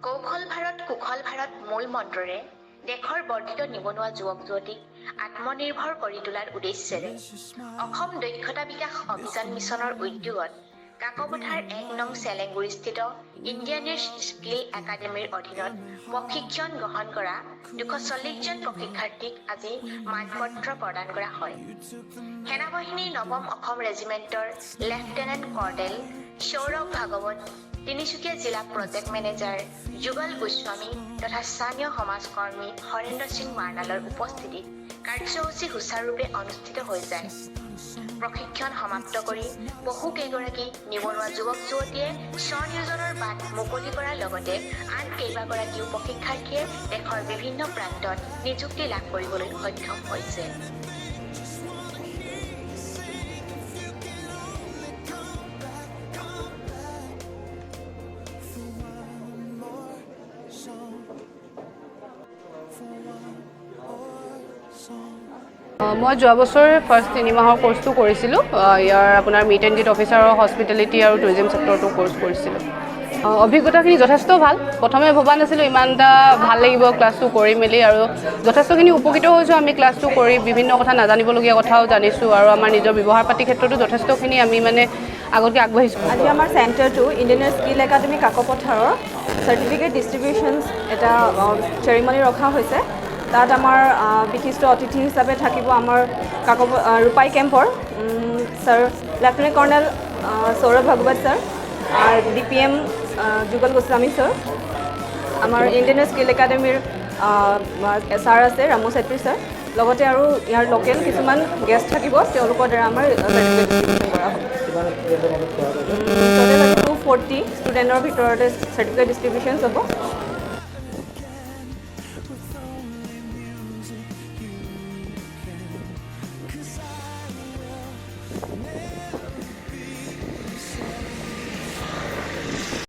কৌশল ভাৰত, কুশল ভাৰত মূল মন্ত্ৰৰে দেশৰ বৰ্ধিত নিবনুৱা যুৱক যুৱতীক আত্মনিৰ্ভৰ কৰি তোলাৰ উদ্দেশ্যেৰে অসম দক্ষতা বিকাশ অভিযান মিছনৰ উদ্যোগত কাকপথাৰ 1 নং চেলেংগুৰিস্থিত ইণ্ডিয়ান স্কিল একাডেমীৰ অধীনত প্ৰশিক্ষণ গ্ৰহণ কৰা 240জন প্ৰশিক্ষাৰ্থীক আজি মানপত্ৰ প্ৰদান কৰা হয়। সেনাবাহিনীৰ নৱম অসম ৰেজিমেণ্টৰ লেফটেনেণ্ট কৰ্নেল সৌৰভ ভাগৱত, তিনিচুকীয়া জিলা প্ৰজেক্ট মেনেজাৰ যুগল গোস্বামী তথা স্থানীয় সমাজকৰ্মী হৰেন্দ্ৰ সিং মাৰ্নালৰ উপস্থিতিত কাৰ্যসূচী সুচাৰুৰূপে অনুষ্ঠিত হৈ যায়। প্ৰশিক্ষণ সমাপ্ত কৰি বহু কেইগৰাকী নিবনুৱা যুৱক যুৱতীয়ে স্বনিয়োজনৰ বাট মুকলি কৰাৰ লগতে আন কেইবাগৰাকীও প্ৰশিক্ষাৰ্থীয়ে দেশৰ বিভিন্ন প্ৰান্তত নিযুক্তি লাভ কৰিবলৈ সক্ষম হৈছে। Just wanna hear you sing if you can only come back, come back for one more song, for one more song. মই যোৱা বছৰ ফাৰ্ষ্ট 3 মাহৰ কৰ্চটো কৰিছিলোঁ। ইয়াৰ আপোনাৰ মিট এণ্ড গ্ৰীট অফিচাৰৰ হস্পিটেলিটি আৰু টুৰিজিম ছেক্টৰটো কৰ্চ কৰিছিলোঁ। অভিজ্ঞতাখিনি যথেষ্ট ভাল। প্ৰথমে ভবা নাছিলোঁ ইমান এটা ভাল লাগিব ক্লাছটো কৰি মেলি আৰু যথেষ্টখিনি উপকৃত হৈছোঁ। আমি ক্লাছটো কৰি বিভিন্ন কথা, নাজানিবলগীয়া কথাও জানিছোঁ আৰু আমাৰ নিজৰ ব্যৱহাৰ পাতিৰ ক্ষেত্ৰতো যথেষ্টখিনি আমি মানে আগতকৈ আগবাঢ়িছোঁ। আজি আমাৰ চেণ্টাৰটো ইণ্ডিয়ান স্কিল একাডেমি কাকপথাৰৰ চাৰ্টিফিকেট ডিষ্ট্ৰিবিউশ্যনছ এটা চেৰিমনি ৰখা হৈছে। তাত আমাৰ বিশিষ্ট অতিথি হিচাপে থাকিব আমাৰ কাক ৰূপাই কেম্পৰ sir lieutenant colonel Saurav Bhagawat sir, DPM Jugal Goswami sir, আমাৰ ইণ্ডিয়ান স্কিল একাডেমীৰ ছাৰ আছে ৰামু চেত্ৰী ছাৰ, লগতে আৰু ইয়াৰ লোকেল কিছুমান গেষ্ট থাকিব। তেওঁলোকৰ দ্বাৰা আমাৰ চাৰ্টিফিকেট ডিষ্ট্ৰিবিউশ্যন কৰা হ'ব। টোটেল আজি 240 ষ্টুডেণ্টৰ ভিতৰতে চাৰ্টিফিকেট ডিষ্ট্ৰিবিউশ্যনছ হ'ব।